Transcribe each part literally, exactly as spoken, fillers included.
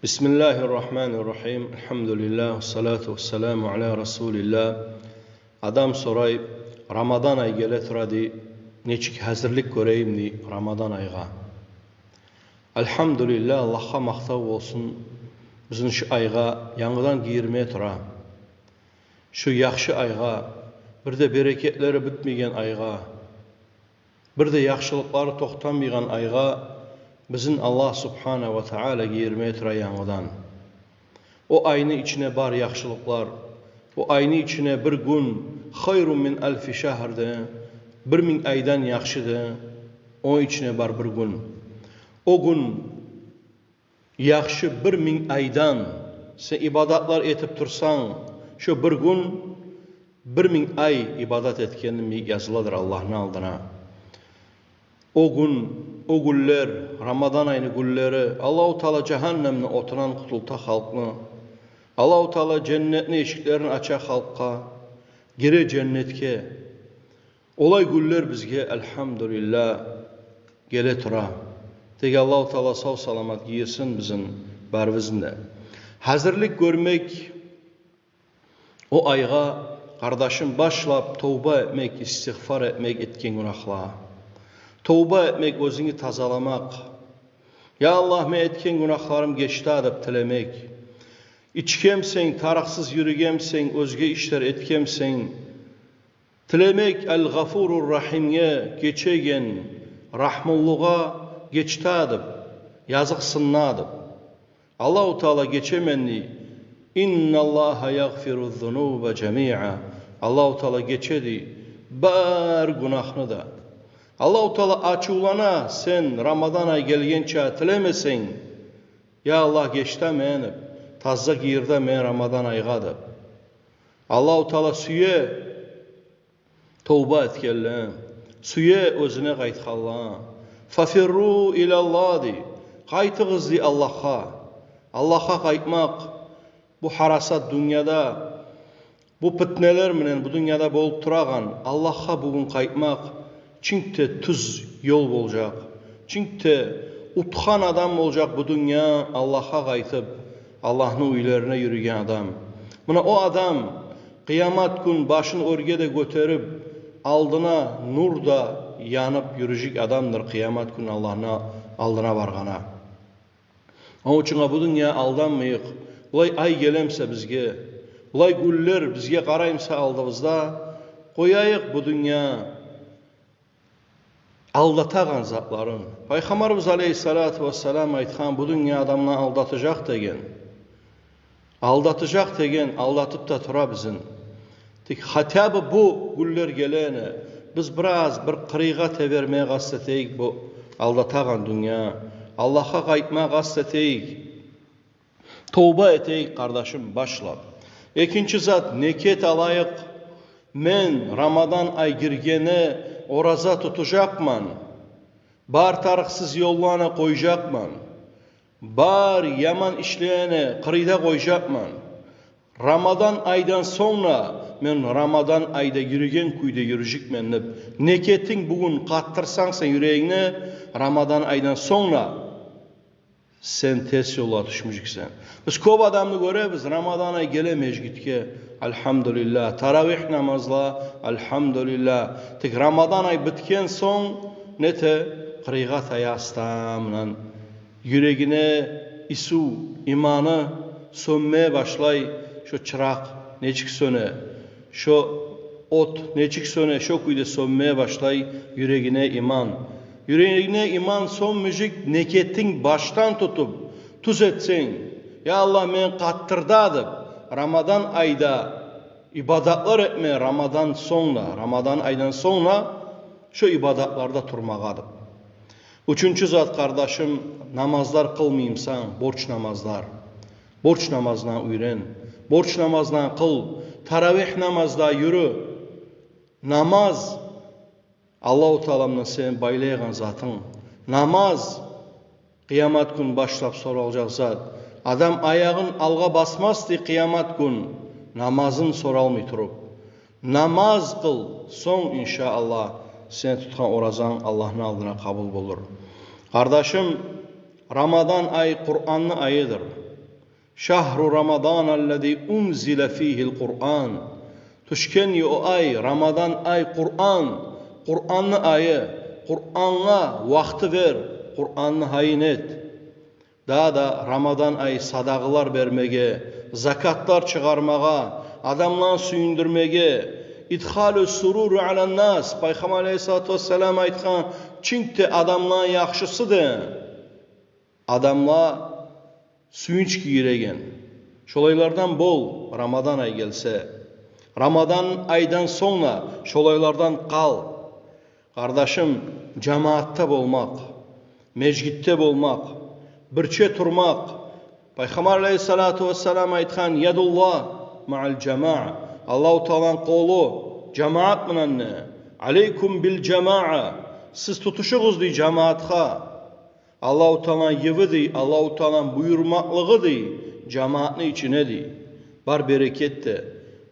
Бисмиллагьи ррагьмани ррагьим. Альгьамдулиллагь, вассалату вассаламу аля расулиллагь. Адам сорай: «Рамадан ай геле тура, – дей, – нечик гьазирлик гёрейим, – дей, – Рамадан айгъа?» Альгьамдулиллагь, Аллагьгъа макътав болсун, бизин шу айгъа янгыдан гийирме тура. Шу яхшы айгъа, бир де берекетлери битмеген айгъа, бир де яхшылыкълары токътамайгъан айгъа бизин Аллагь субгьанагьу ва тааля гийирме тура янгыдан. О айны ичине бар яхшылыкълар, о айны ичине бир гюн хайрун мин альфи шагьр дей, бир минг айдан яхшы дей, о ичине бар бир гюн. О гюн яхшы бир минг айдан. Сен ибадатлар этип турсанг, шо бир гюн бир минг ай ибадат этгенинг йимик языладыр Аллагьны алдына. О гюн, о гюнлер, Рамадан айны гюнлери, Аллагьу Таала жагьаннемни отундан къутулта халкъны. Аллагьу Таала женнетни эшиклерин ача халкъгъа, гире женнетге. Олай гюнлер бизге, альгьамдулиллагь, геле тура. Тек Аллагьу Таала сав-саламат гийирсин бизин барыбызны да. Гьазирлик гёрмек о айгъа, къардашым, башлап товба этмек, истигъфар этмек этген гюнагьлагъа. Товба этмек, оьзюнгню тазаламакъ. «Я Аллагь, мен этген гюнагьларым геч дагъы», – деп тилемек. Ичгенсенг, тарыкъсыз юрюгенсенг, оьзге ишлер этгенсенг, тилемек Аль-Гъафурур Рагьимге, гечеген Рагьмулугъа геч дагъы деп, языкъсын дагъы деп. Аллагьу Таала гечемен дей. «Инналлагьа ягъфируз-зунуба жамиа». Аллагьу Таала гече дей бар гюнагьны да. Аллагьу Таала ачувлана, сен Рамадан ай гелгенче тилемесенг: «Я Аллагь, геч дагъы мени, таза гийир дагъы мени Рамадан айгъа», – деп. Аллагьу Таала сюе товба этгенлени, сюе оьзюне къайтгъанланы. «Фафирру илаллагь», – дей. Къайтыгъыз дей Аллагьгъа. Аллагьгъа къайтмакъ, бу гьарасат дюньяда, бу питнелер менен бу дюньяда болуп турагъан, Аллагьгъа бугюн къайтмакъ чинк де тюз ёл болажакъ. Чинк де утгъан адам болажакъ бу дюнья Аллагьгъа къайтып, Аллагьны уьйлерине юрюген адам. Муна о адам къыямат гюн башын оьрге де гётерип, алдына нюр де янып юрюжек адамдыр къыямат гюн Аллагьны алдына баргъанда. Ону учун бу дюньягъа алданмайыкъ. Булай ай геле буса бизге, булай гюнлер бизге къарай буса алдыбызда, къояйыкъ бу дюнья алдатагъан затларын. Пайхаммарыбыз алейгьиссалату вассалам айтгъан: «Бу дюнья адамланы алдатажакъ», – деген. Алдатажакъ деген, алдатып да тура бизин. Тек хотя бы бу гюнлер гелегенде биз бираз бир къырыйгъа тебермеге къаст этейик бу алдатагъан дюньягъа. Аллагьгъа къайтмагъа къаст этейик. Товба этейик, къардашым, башлап. Экинчи зат, ниет алайыкъ: «Мен Рамадан ай гиргенде ораза тутажакъман. Бар тарыкъсыз ёлланы къояжакъман. Бар яман ишлени къырыйда къояжакъман. Рамадан айдан сонг да мен Рамадан айда юрюген кюйде юрюжекмен», – деп ниетинг бугюн къаттырсанг сен юрегингде, Рамадан айдан сонг да сен терс ёлгъа тюшмежексен. Биз кёп адамны гёребиз, Рамадан ай геле межитге, альгьамдулиллагь, таравигь намазлагъа, альгьамдулиллагь. Тек Рамадан ай битген сонг нете, къырыйгъа тая астамынан. Юрегине исув, иманы сёнме башлай, шо чыракъ нечик сёне, шо от нечик сёне, шо кюйде сёнме башлай юрегине иман. Юрегине иман сёнмежек, ниетинг баштан тутуп тюз этсенг: «Я Аллагь, мени къаттыр да», – деп, Рамадан айда ибадатлар этме, Рамадан сонг да, Рамадан айдан сонг да шо ибадатларда турмагъа деп. Уьчюнчю зат, къардашым, намазлар къылмаймысан, борч намазлар. Борч намазланы уьйрен, борч намазланы къыл, таравигь намазда юрю. Намаз Аллагьу Таала булан сени байлайгъан затынг. Намаз къыямат гюн башлап соралажакъ зат. Адам аягъын алгъа басмас дей къыямат гюн намазын соралмай туруп. Намаз къыл, сонг, иншааллагь, сени тутгъан оразанг Аллагьны алдына къабул болур. Къардашым, Рамадан ай Къуранны айыдыр. شهر رمضان الذي أنزل فيه القرآن. Тюшген о ай, Рамадан ай, Къуран, Къуранны айы, Къурангъа вакъти бер, Къуранны гьайын эт. Дагъы да Рамадан ай садагъалар бермеге, закатлар чыгъармагъа, адамланы сююндюрмеге, إدخال السرور على الناس, Пайхаммар алейгьиссалату вассалам айтгъан, чинк де адамланы яхшысы да адамлагъа сююнч гийиреген. Шолайлардан бол, Рамадан ай гелсе. Рамадан айдан сонг да шолайлардан къал. Къардашым, жамаатда болмакъ, межитде болмакъ, бирче турмакъ. Пайхаммар алейгьиссалату вассалам айтгъан: يد الله مع الجماعة. Аллагьу Тааланы къолу жамаат булан дей. عليكم بالجماعة. Сиз тутушугъуз дей жамаатгъа. Аллагьу Тааланы йибиди, Аллагьу Тааланы буюрмакълыгъыды, жамаатны ичиндеди. Бар берекет де,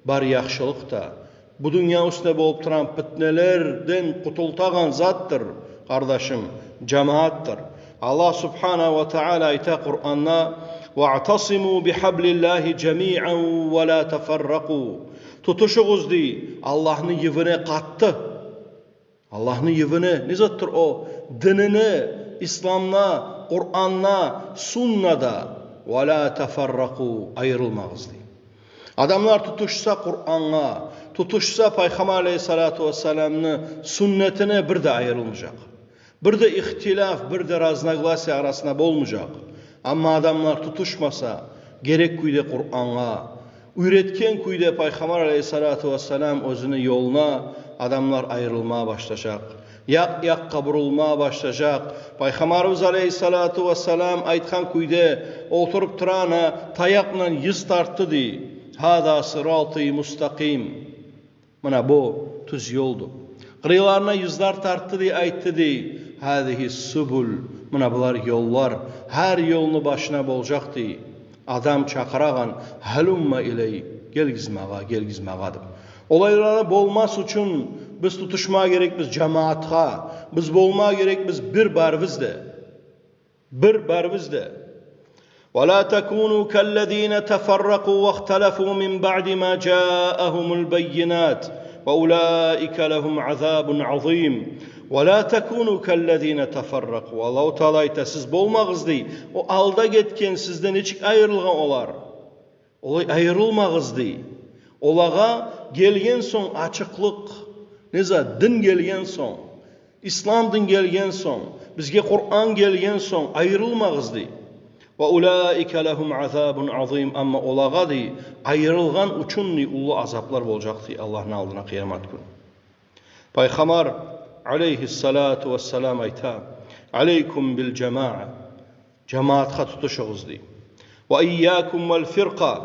бар яхшылыкъ да. Бу дюнья уьстюнде болуп турагъан питнелерден къутултагъан затдыр, къардашым, жамаатдыр. Аллагь субгьанагьу ва таала айта Къуранда: واعتصموا بحبل الله جميعا ولا تفرقوا. Тутушугъуз дей Аллагьны йибине къатты. Аллагьны йибине, не затдыр о? Динине, исламгъа, Къурангъа, суннагъа. ولا تفرقوا, айрылмагъыз дей. Адамлар тутушса Къурангъа, тутушса Пайхаммар алейгьиссалату вассаламны суннатына, бир де айрылмажакъ. Бир де ихтилаф, бир де разногласия арасында болмажакъ. Амма адамлар тутушмаса, герек кюйде Къурангъа, уьйретген кюйде Пайхаммар алейгьиссалату вассалам оьзюню ёлуна, адамлар айрылма башлажакъ. Якъ-якъгъа бурулма башлажакъ. Пайхаммарыбыз алейгьиссалату вассалам айтгъан кюйде олтуруп турагъанда, таякъ булан йыз тартды дей. هذا صراطي مستقيم. Муна бу тюз ёлду. Къырыйларына йызлар тартды дей, айтды дей: هذه السبل. Муна булар ёллар, гьар ёлну башына болажакъ дей адам чакъырагъан: هلم إلي, гелигиз магъа, гелигиз магъа деп. Олайлар болмас учун биз тутушма герекбиз жамаатгъа, биз болма герекбиз бир барыбыз да. Бир барыбыз да. ولا تكونوا كالذين تفرقوا واختلفوا من بعد ما جاءهم البينات وأولئك لهم عذاب عظيم. ولا تكونوا كالذين تفرقوا. Аллагьу Таала айта, сиз болмагъыз дей о алда гетген, сизден нечик айрылгъан олар. Олай айрылмагъыз дей. Олагъа гелген сонг ачыкълыкъ, не зат, дин гелген сонг, ислам дин гелген сонг, бизге Къуран гелген сонг айрылмагъыз дей. وأولئك لهم عذاب عظيم. Амма олагъа дей айрылгъан учун дей уллу азаплар болажакъ дей Аллагьны алдына къыямат гюн. Пайхаммар алейгьиссалату вассалам айта: عليكم بالجماعة. Жамаатгъа тутушугъуз дей. وإياكم والفرقة.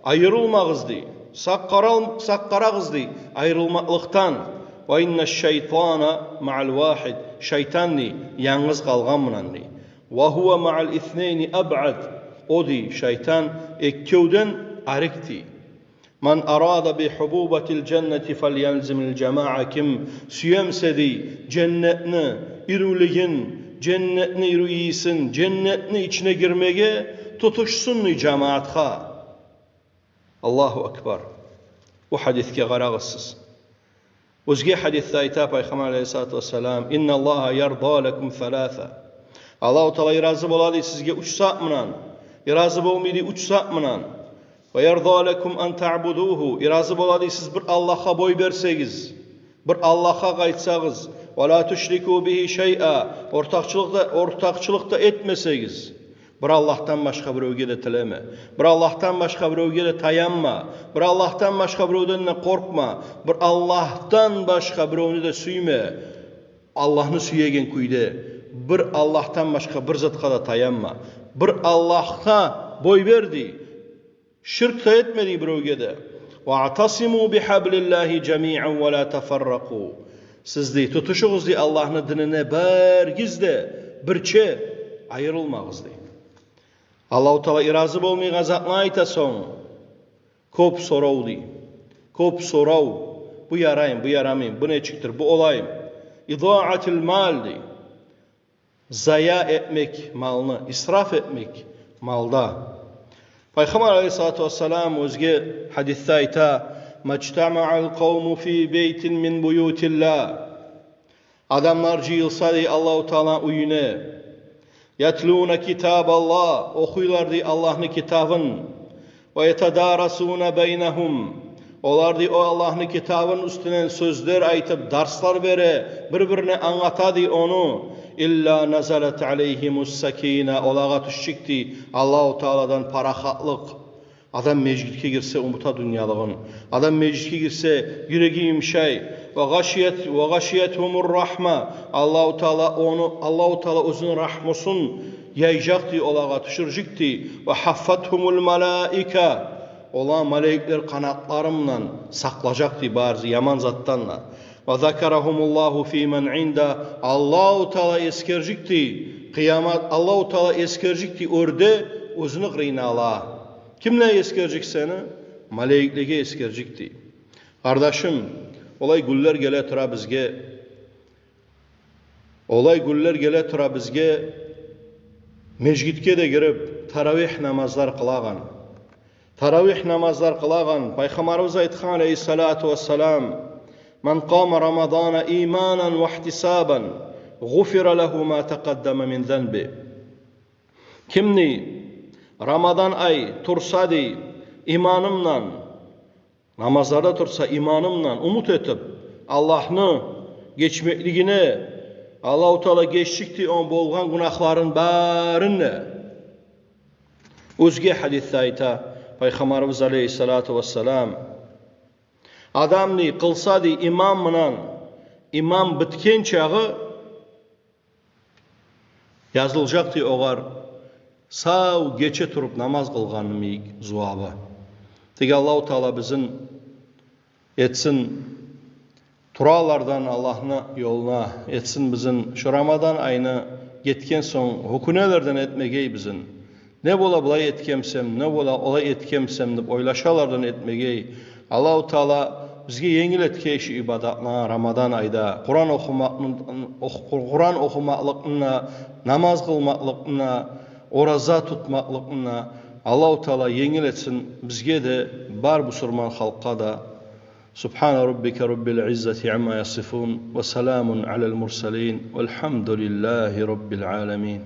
Айрылмагъыз дей. Сакъ къарал-, сакъ къарагъыз дей айрылмакълыкъдан. وإن الشيطان مع الواحد. Шайтан дей янгыз къалгъан булан дей. وهو مع الاثنين أبعد. О дей шайтан экевден арек дей. من أراد بحبوبة الجنة فليلزم الجماعة. Ким сюе буса дей женнетни ирюлюгюн, женнетни ирю ийисин, женнетни ичине гирмеге, тутушсун дей жамаатгъа. Аллагьу акбар. Бу гьадисге къарагъыз сиз. Оьзге гьадисде айта Пайхаммар алейгьиссалату вассалам: إن الله يرضى لكم ثلاثة. Аллагьу Таала иразы бола дей сизге уьч зат булан. Иразы болмай дей уьч зат булан. ويرضى لكم أن تعبدوه. Иразы бола дей сиз бир Аллагьгъа бой берсегиз, бир Аллагьгъа къайтсагъыз. ولا تشركوا به شيئا. Ортакъчылыкъ да, ортакъчылыкъ да этмесегиз. Бир Аллагьдан башгъа биревге де тилеме. Бир Аллагьдан башгъа биревге де таянма. Бир Аллагьдан башгъа биревден де къоркъма. Бир Аллагьдан башгъа биревню де сюйме. Аллагьны сюеген кюйде. Бир Аллагьдан башгъа бир затгъа да таянма. Бир Аллагьгъа бой бер дей. Ширк де этме дей биревге де. واعتصموا بحبل الله جميعا ولا تفرقوا. Сиз дей тутушугъуз дей Аллагьны динине барыгъыз да, бирче, айрылмагъыз дей. Аллагьу Таала иразы болмайгъан затны айта сонг. Кёп сорав дей. Кёп сорав. Бу яраймы, бу ярамаймы, бу нечикдир, бу олаймы. إضاعة المال дей. Зая этмек малны, исраф этмек малда. Пайхаммар алейгьиссалату вассалам оьзге гьадисде айта: «Мажтамаъал къавму фи байтин мин буютиллагь». Адамлар жыйылса, дей, Аллагьу Тааланы уьюне, «ятлуна китабаллагь», охуйлар, дей, Аллагьны китабын, «ва ятадарасуна байнагьум», олар, дей, о Аллагьны китабын уьстюнден сёзлер айтып, дарслар бере, бир-бирине англата, дей, ону, «илла назалат алайгьимус сакина», олагъа тюшежек, дей, Аллагьу Тааладан парахатлыкъ. Адам межитге гирсе, унута дюньялыгъын. Адам межитге гирсе, юреги юмшай. «Ва гъашият, ва гъашиятгьумур рагьма». Аллагьу Таала ону, Аллагьу Таала оьзюню рагьмусун яйжакъ, дей, олагъа тюшюрежек, дей. «Ва гьаффатгьумул малаика». Оланы малайиклер къанатлары булан сакълажакъ, дей, барысы яман затдан да. «Ва закарагьумуллагьу фи ман инда». Аллагьу Таала эсгережек, дей, къыямат, Аллагьу Таала эсгережек, дей, оьрде оьзюню къырыйындагъылар. Кимлер эсгережек сени? Малайиклер эсгережек, дей. Къардашым, олай гюнлер геле тура бизге. Олай гюнлер геле тура бизге, межитге де гирип, таравигь намазлар къылагъан. Таравигь намазлар къылагъан. Пайхаммарыбыз айтгъан, алейгьиссалату вассалам: «Ман къама Рамадана иманан ва игьтисабан, гъуфира лагьу ма такъаддама мин занби». Ким, дей, Рамадан ай турса, дей, иманы булан, намазларда турса, иманы булан, умут этип Аллагьны гечмеклигине, Аллагьу Таала гечежек, дей, ону болгъан гюнагьларын барын да. Оьзге гьадисде айта Пайхаммарыбыз алейгьиссалату вассалам: адам, дей, къылса, дей, иман булан, иман битген чагъы, язылажакъ, дей, огъар сав гече туруп намаз къылгъанны йимик зувабы. Тек Аллагьу Таала бизин этсин турагъанлардан Аллагьны ёлуна, этсин бизин шу Рамадан айны гетген сонг гьёкюнелерден этмегей бизин. Не бола булай этгенсем, не бола олай этгенсем деп ойлашалардан этмегей. Аллагьу Таала бизге енгил этгей шу ибадатланы Рамадан айда. Къуран охумакъны, ох-, Къуран охумакълыкъны, намаз къылмакълыкъны, ораза тутмакълыкъны Аллагьу Таала енгил этсин бизге де, бар бусурман халкъгъа да. Субгьана раббика раббил иззати амма ясифун, ва саламун алал мурсалин, валгьамдулиллагьи раббил аламин.